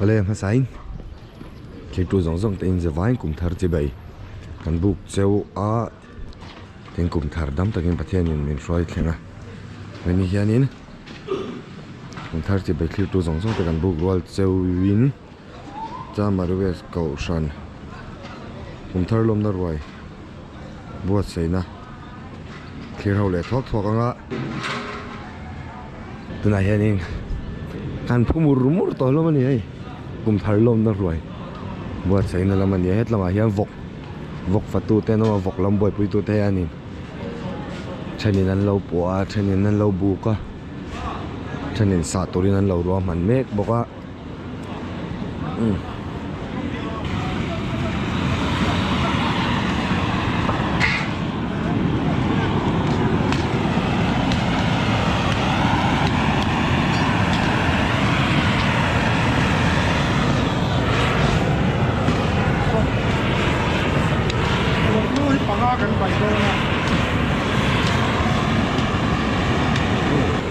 Awle hmasain thirtu zawng zawng te in zavain kum thar chi bai kan buk cheu a tin kum thar dam takin Pathianin min hruai thleng a hemi hianin kum thar chi bai thirtu zawng zawng te kan buk rual cheuin Chamari West Kohhran kum thar lawmna ruai buatsaihna thlir ho leh thuak thuak anga tunah hianin kan phu mur mur tawh hlawm a ni hei kum thar lawmna ruai buatsaihna lam a ni a hetlamah hian vawk vawk fatu te an awm a vawk lam buaipui tute hianin thenin an lo puah a thenin an lo buk a thenin sah turin an lo ruahman mek bawk a.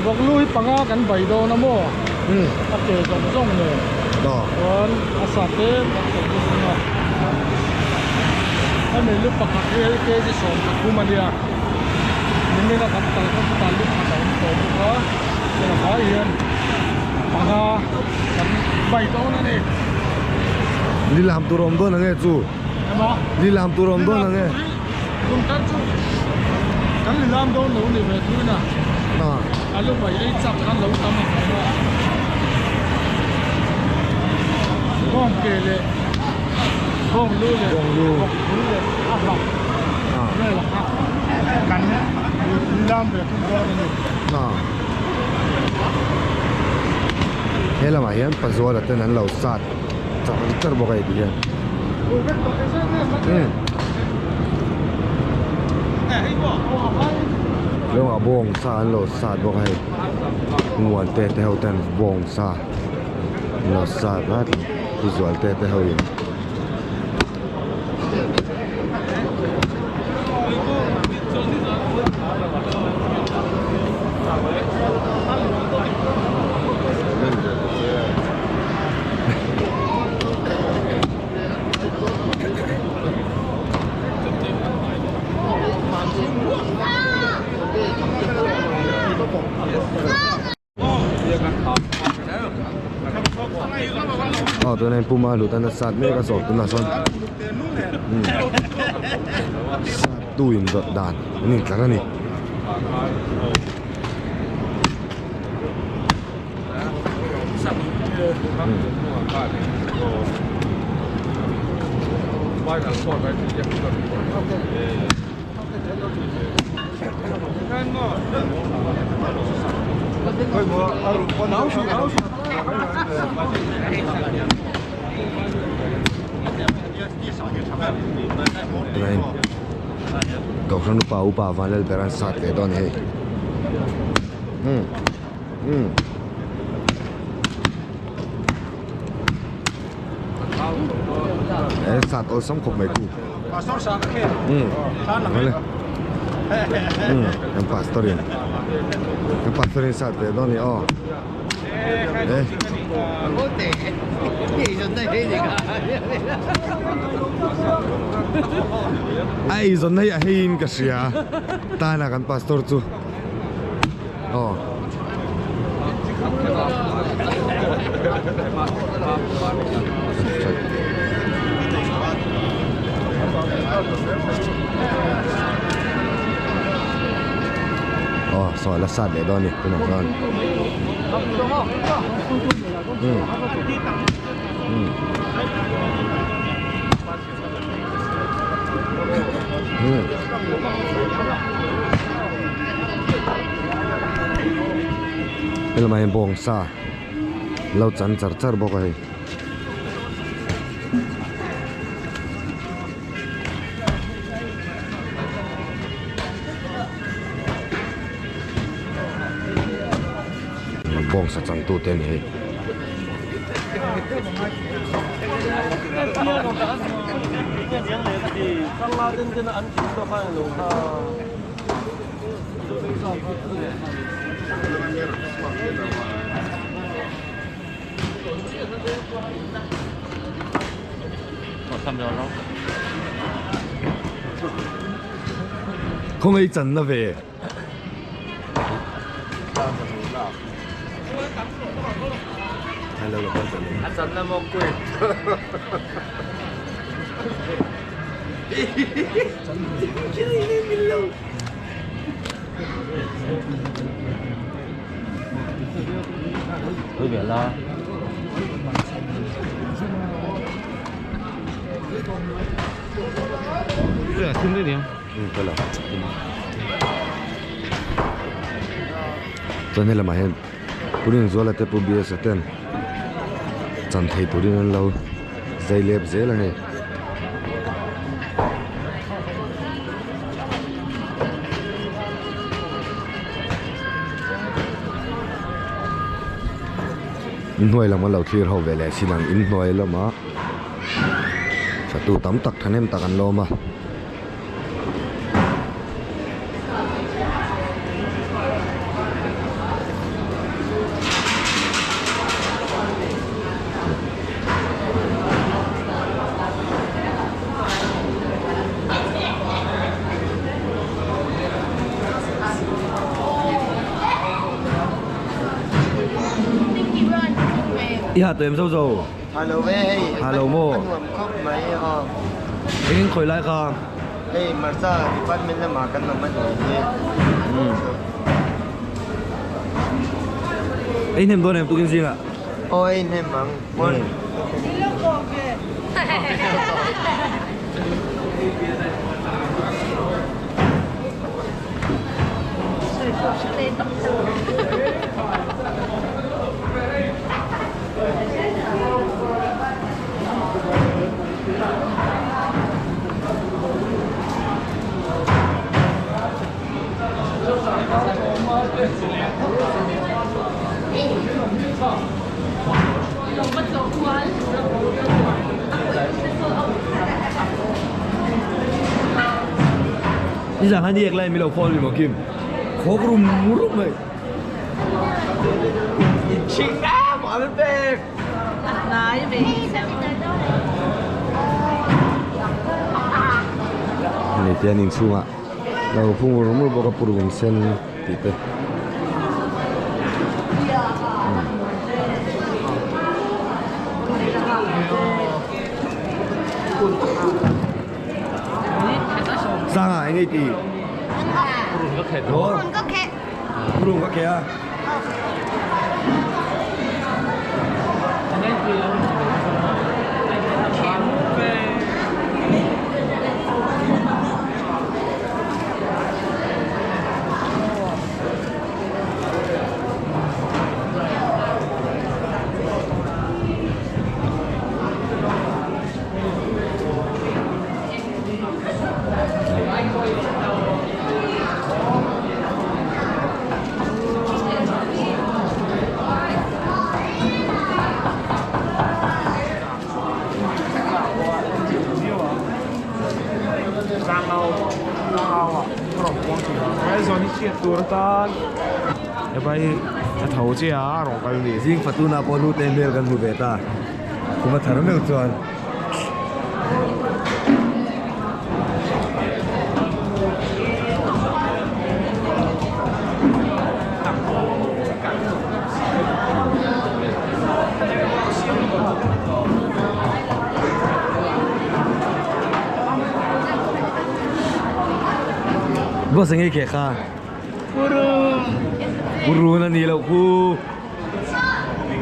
Vawklu hi panga kan bai dawn a maw? A ke zawng zawng nen chuan a sa tlem kan sawi bawk ang a. Hemi lu pakhat hi hei kg 13 a nia. Nimin a kan kal kha chutah lu khat a awm tawh bawk a. Chuan a vai hian panga kan bai dawn a ni. Lilam tur awm dawn ang e chu. Emaw? Lilam tur awm dawn ang e. Tum tan chu kan lilam dawn lo ni ve thuin a. A lu bai ei chak khan lo tam ang reng a. Bawng ke leh bawng lu leh bawng lu leh a hlak vel kha kan lilam ve thung dawn a ni. He lamah hian Pazuala ten an lo sat char char bawk a hei ti hian. Lawngah bawng sa an lo sat bawk a hei Nguan te te ho ten bawng sa an lo sat a Puzual te te ho in. Aw tunah hian puma lut a nasat mek a saw tunah sawn sat tu in zawrh dan an intlar a ni. Kohhran upa upa Vanlalber an sat leh dawn a ni hei. Umm. E sat awlsam khawp mai ku. Umm. Vale. Umm. Kan pastor in. Kan pastor in sat ve dawn ni aw. E. A eizawn hei a heiin ka hria. Tana kan pastor chu. Aw. Aw saw la sat leh dawn a ni tunah chuan. Umm. Umm. Helamah hian bawngsa lo chan char char bawk a hei. Bawngsa changtute a ni hei. Khawngaih channa ve. A channa maw kuit. Chuan helamah hian Pu Rinzuala te Pu Biasa ten chan thei turin an lo zai lep zel a ni. Inhnuai lam an lo thlir ho ve leh sin ang inhnuai lamah fatu tam tak thahnem tak an lawm a. I ha tuem zo zo. Hello e hei. Hello mo. Anuam khawp mai aw. Engin khawi lai kha? Hei Marsa department lamah kan awm a ni hi. Ei hnem dawn em tukin zingah? Aw ei hnem ang. Pawn. Nizan khan i ek lai milo phone ni maw Kim? Khawk rum rum mai. Hei tian inchhungah lo phung ur mur bawk a purun sen tih te. Sanga eng ei ti? Purun ka khet. Purun ka khet. Purun ka khet a. Zing fatuna pawh nu te hmel kan hmu ve ta kuma thar meuh chuan. Boss eng ei keh kha? Purun. Purun a ni loh khu.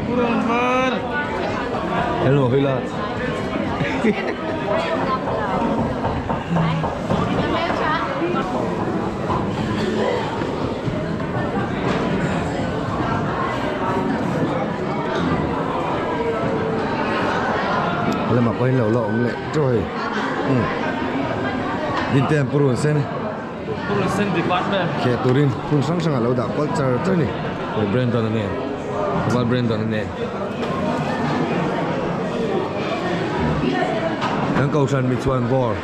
Purun var. Hello hila. Lamah pawh hian lo la awm leh teuh hei. Dinte an purun sen. Purun sen department. Kheh turin hmun hrang hrangah lo dah kual char char a ni. Hei Brandon a ni. Val Brandon a ni. Kan kohhran mi chuan bawr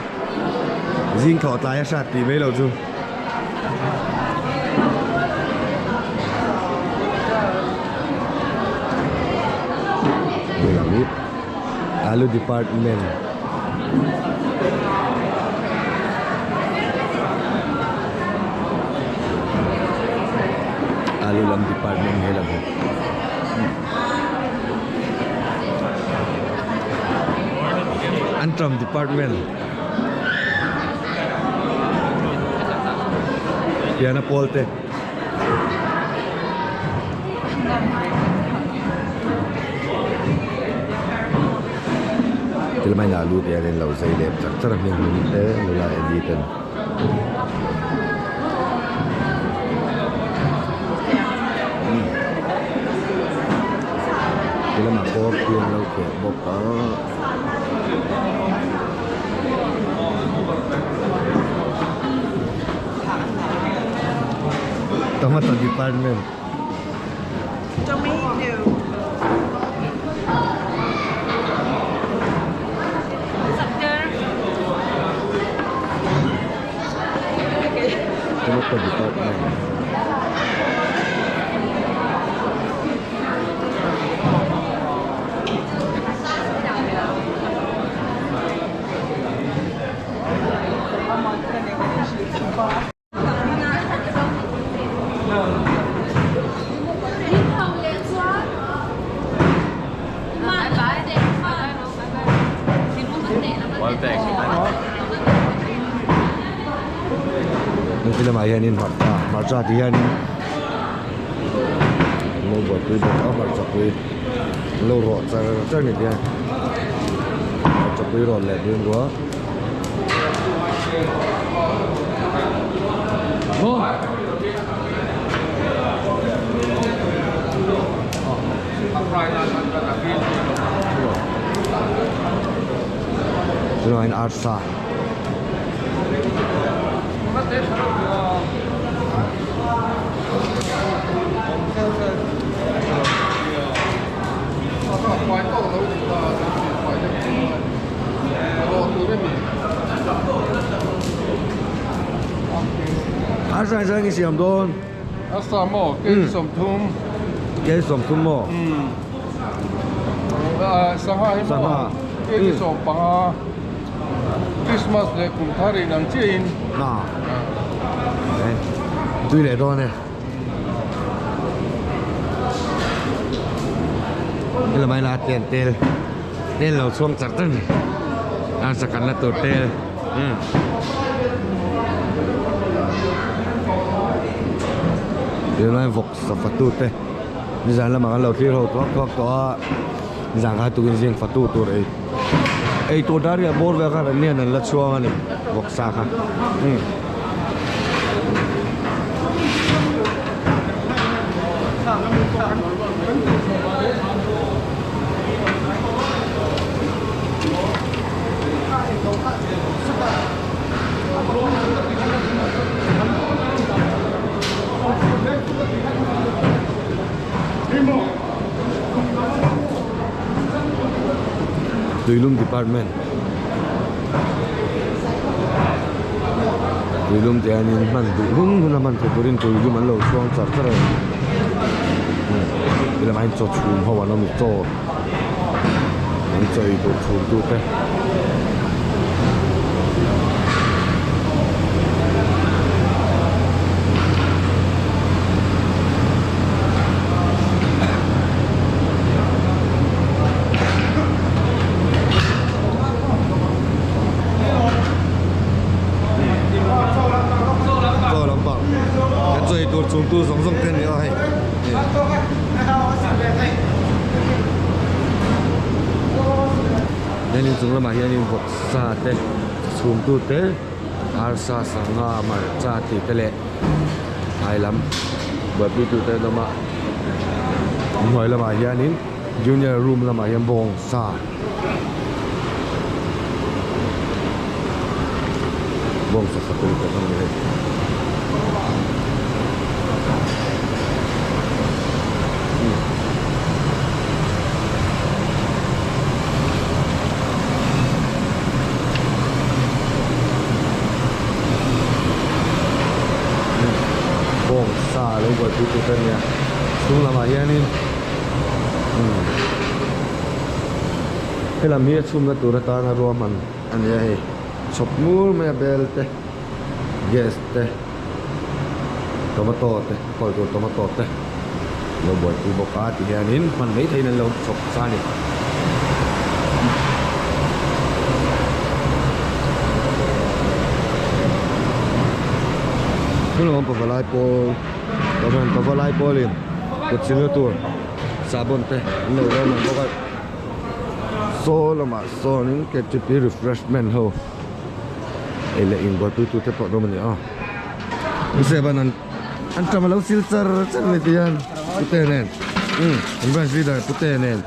zing thawh tlai a hrat tih mai loh chu. Alu department. Alu lam department he lam hi. Antram department. Piana pawl te. Thil mai lah lut hian in lo zai lem char char a hming hming te nula Eli ten. Ti lamah pawh khi an lo kheh bawk a. Tomato department. Tomato department. Heti lamah hianin hmarcha hmarcha tih hianin an lo buaipui bawk a hmarcha pui an lo rawh char char ni te hian hmarcha pui rawn leh ding bawk a. Chuan arsa Arsa hi chuan i siam dawn. Arsa maw? Kei sawmthum. Kei sawmthum maw? Sangha hi maw? Kei sawmpanga. Christmas leh kum thar in ang chiahin. Tui leh dawn e. Helai la tel tel tel lo chhuang char char ni arsa kan la tur tel um tunlai vawk fatu te nizan lamah kan lo thlir ho thuak thuak tawh a nizan kha tukin zing fatu tur ei ei tur dar hi a bawr vel khan an lian an la chhuang a ni vawksa kha um. Tuilum department Tuilum te hianin hman duh hun hun a hman theih turin tuilum an lo chhuang char char a ni helamah hian chaw chhum ho an awm chaw an chaw ei duh chhum tu te. Chaw lampang kan chaw ei tur chhung tu zawng zawng te a ni a hei hianin chung lamah hianin vawksa te chhung tu te arsa sangha hmarcha tih te leh phai lam buaipui tu te an awm a hnuai lamah hianin junior room lamah hian bawngsa bawngsa fatu te an awm a ni hei. Bawng sa lo buaipui tur te ania chhung lamah hianin umm. Helam hi a chhumna tur atana ruahman a ni a hei chhawp ngur mai a bel te gas te tomato te a pawlh tur tomato te lo buaipui bawk a ti hianin hman mai theihin an lo chhawp sa a ni. Hnunglam pavalai pawl Kohhran pavalai pawlin kut silna tur sahbawn te an lo ruahman bawk a. Saw lamah sawnin ktp refreshment ho ei leh in buaipui tute pawh an awm a ni a Seven an an ṭam a lo sil char char mai ti hian pute nen umm an branch leader pute nen.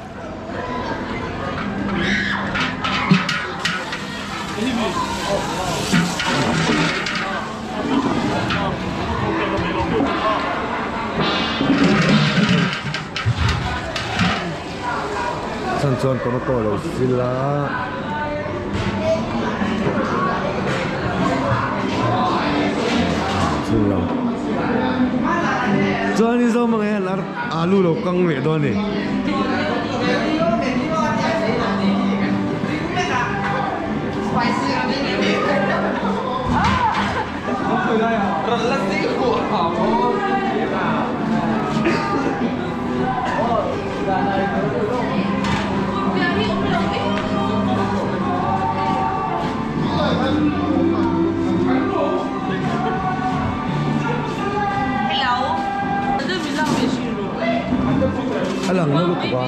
Chan chuan tomato lo sil a chhung lam chuan in zawng hmangah hian alu lo kang leh dawn a ni. A lang na lutuk a.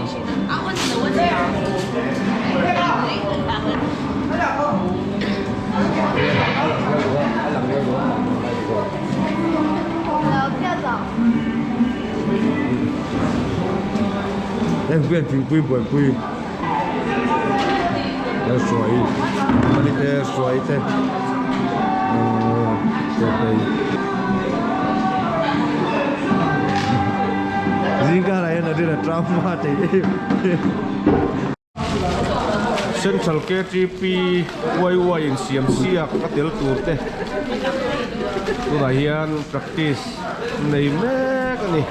Heng thingpui buaipui hruai mali te hruai te zingkarah hian a rin a tram a thei em em. Central KTP YY insiam siak a tel tur te tunah hian practice nei mek a ni.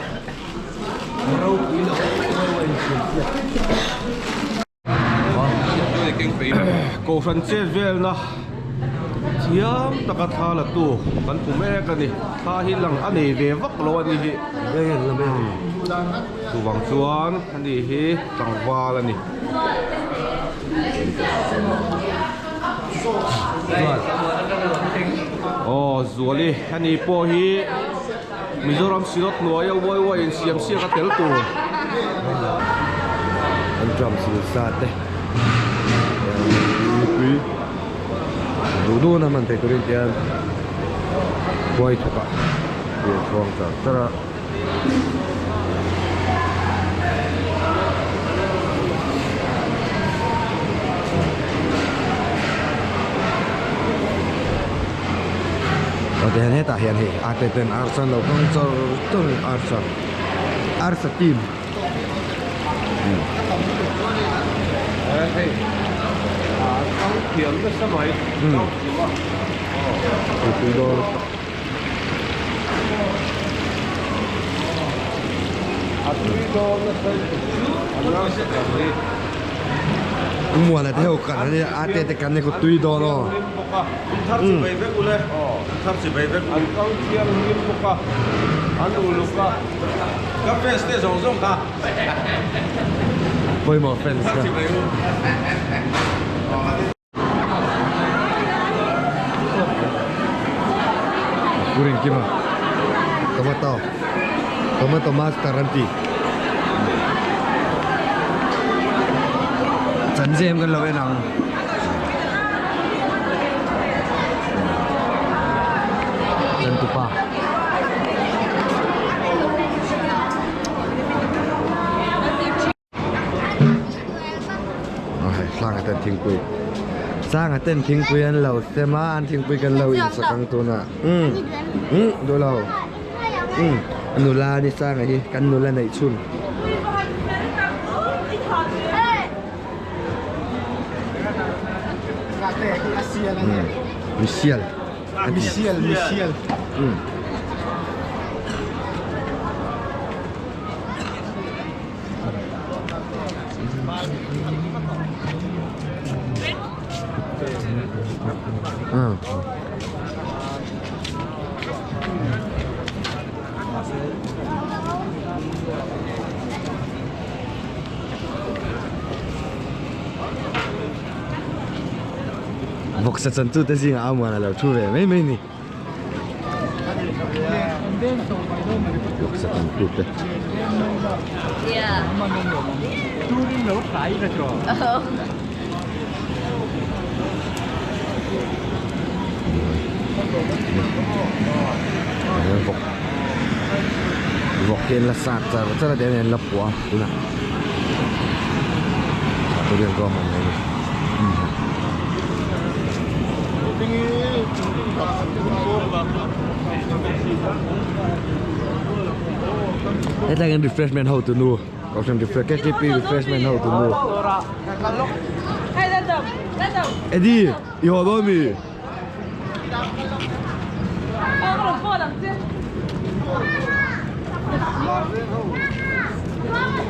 Kohhran chet velna thiam taka thla la tu kan hmu mek a ni. Thla hi lang a nei ve vak lo a ni hi. Chuvang chuan ani hi tlangval a ni. Aw Zuali ani pawh hi Mizoram Synod hnuaia YY in siam siak a tel tur. An drum sil sa te mipui duh dun a hman theih turin tian khuai thawk ah tih a chhuang char char a. Aw tihian hetah hian hei a te ten arsa an lo hmang chawr chawr arsa arsa team Pui dawn. Muana te ho kan ani a te te kan ni ku tui dawn aw. Pawimawh fans kha. Purin kima tomato tomato master an ti chan zem kan lo en ang chan tupa Sanga ten thingpui Sanga ten thingpui an lo sem a an thingpui kan lo in sak ang tunah umm umm duh lo umm nula ni Sanga hi kan nula neih chhun Misial Misial Misial umm. Vawksa chan tute zingah a muan a lo thu ve mai mai ni. Vawksa chan tute. Vawk vawk hi an la sat char char a tiang hian an la puah a tunah turian ruah hman mai a ni. Hetlai hian refreshment ho tunu kohhran refresh ktp refreshment ho tunu Eddie i haw dawn mi?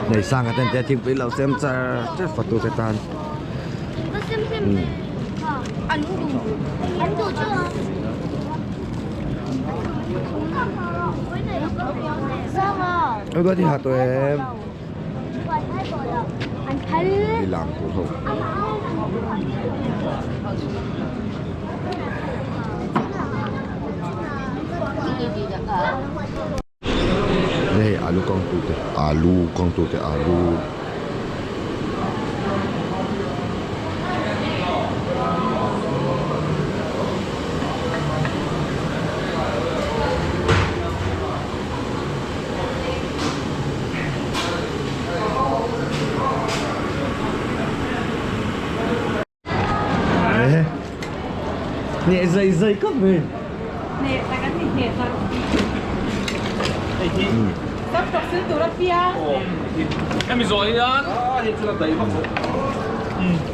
Nei sang a ten te thingpui lo sem char char fatu te tan. Ôi có thì hạt tụi em Đi làm cũng không Hei alu kang tu te alu kang tu te alu Nhẹ dày dày cấp về Nè, ta gắn thịt nè, ta Sắp đọc sứ tù ra phía Em rồi hian.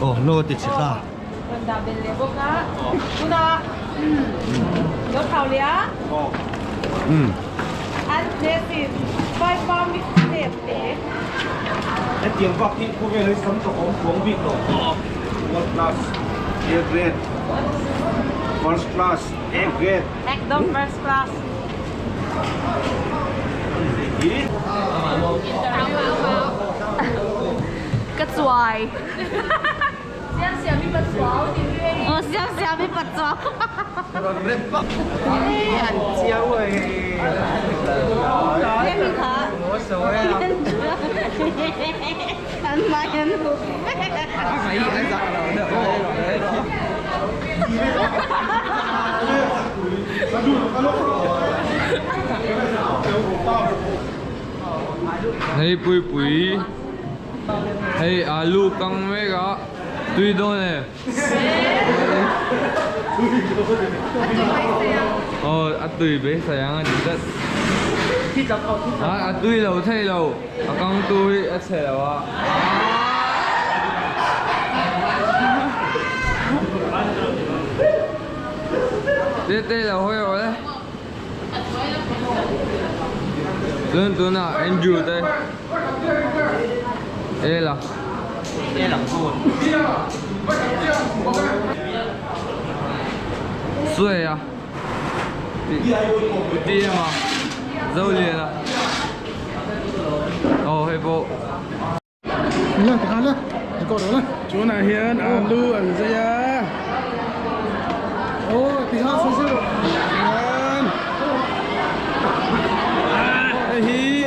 Ồ, nô thì chỉ ta Còn đà bên lề bốc á Una Dốt thảo lía Ăn nè xịt Vai ba mix nè tế Hetiang vak hi khawvel hi sam tawh awm chuang bik lo. World class, A grade, first class, A grade. Ekdom first class Ka chuai. Siam siam i patsuau ti ri. Aw siam siam i patsuau. Hemi kha. An mai an hup. Hei pui pui. Hei alu kang mek a tui dawn e. Aw a tui beisai ang a ti tlat. A tui lo thei lo a kang tu hi a chhe lo a. Te te lo hawi rawh le. Tun tunah Andrew te. Ela. Suai a. Ti ema. Zolian a. Aw hei pawh. Tunah hian alu an zai a. Hei hi.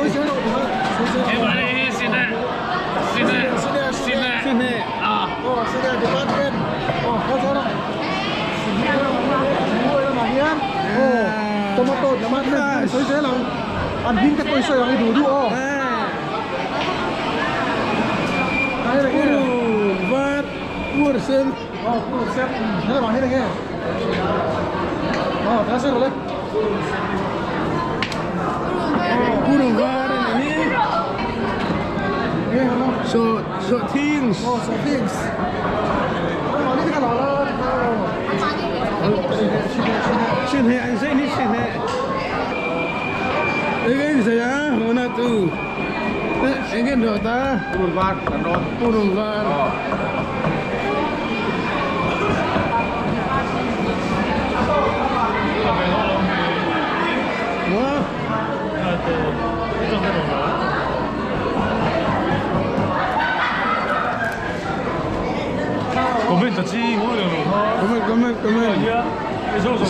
Comment ta chi ngawt reng lo kha. Comment comment comment.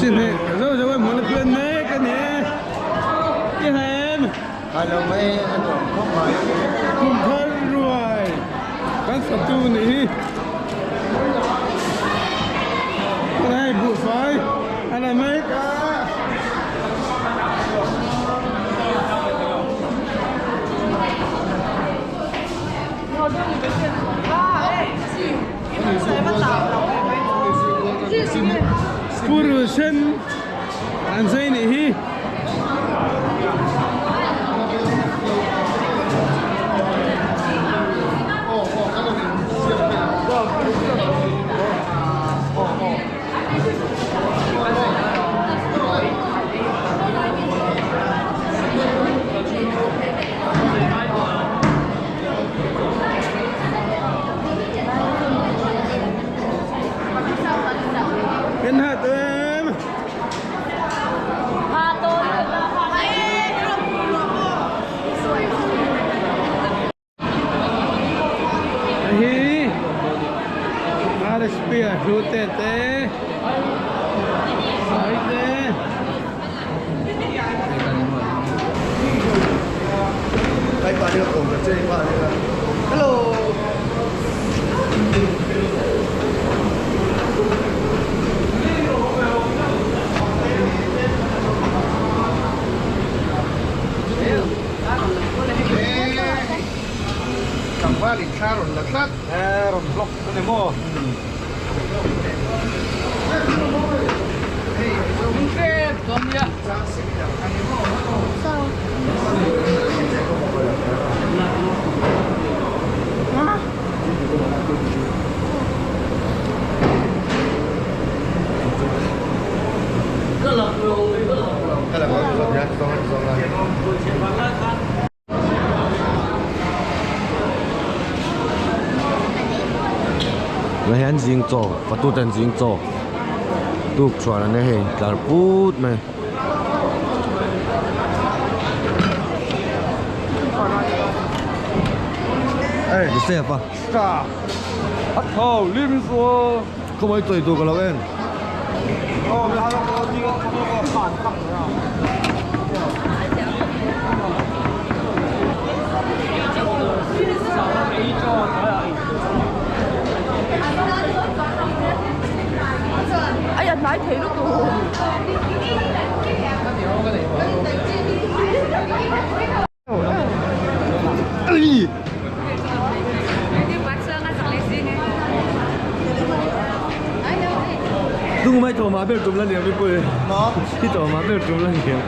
Xin hei zo zo em muốn khuyên đấy cái này. Cái hèn. Hello mấy anh không phải. Kum thar ruai. Kan fatu ni. Này bụ phái. Anh này mấy cả. Purushan an zai nih hi. Kan hat em. Hi. RSP a hlu te te. Sai te. Eh, rawn block a ni maw? Na hian zing chaw fatu ten zing chaw tuk chuan an hei tlar put mai. Joseph a. Ho, lim suo. Không ai tuổi tụ cả lâu em. Ai à nói thế lúc tù. Tung mai thò má bèo trùm lên niệm đi bùi. Nó. Khi thò má bèo trùm lên niệm.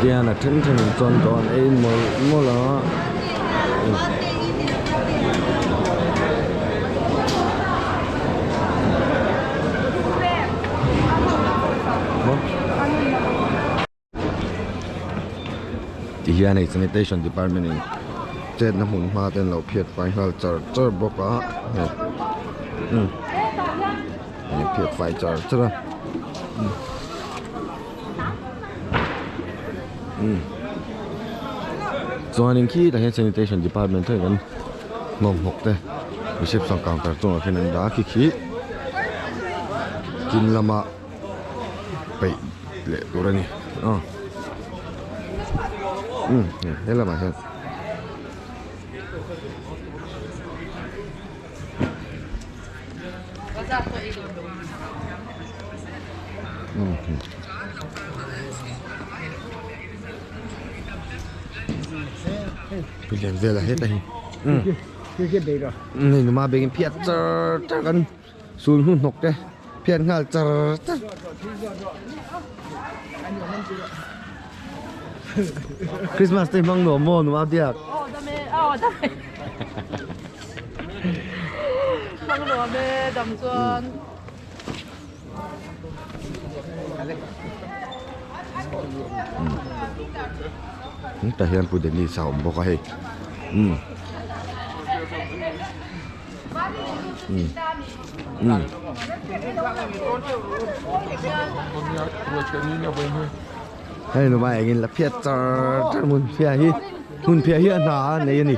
Tian a then then in chuan dawn ei mawlh mawlh a. Ti hian hei sanitation department in chetna hmun hma te an lo phiat fai nghal char char bawk a hei umm an phiat fai char char a umm chuanin khitah hian sanitation department te kan hnawmhnawk te reception counter chungah khian an dah a khi khi kin lama peih leh tur a ni aw umm he lamah hian. Lian vel a heta hi hei numa bag in phiat char char kan sul hnu hnawk te phiat nghal char char. Christmas te hmang nuam maw numa biak. Aw dam e aw dam e hmang nuam e dam chuan. Tah hian Pu Dennis a awm bawk a hei umm. Hei nu mai engin la phiat char char hmun phiah hi hmun phiah hi a hna a nei a ni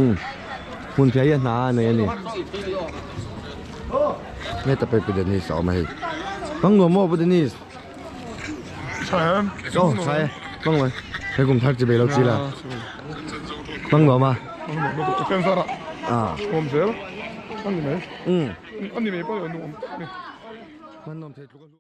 umm hmun phiah hi a hna a nei a ni heta pawh hi Pu Dennis a awm a hei hmang nuam maw Pu Dennis aw tha e hmang mai he kum thar chi bei lo chi la hmang nuam a ah umm.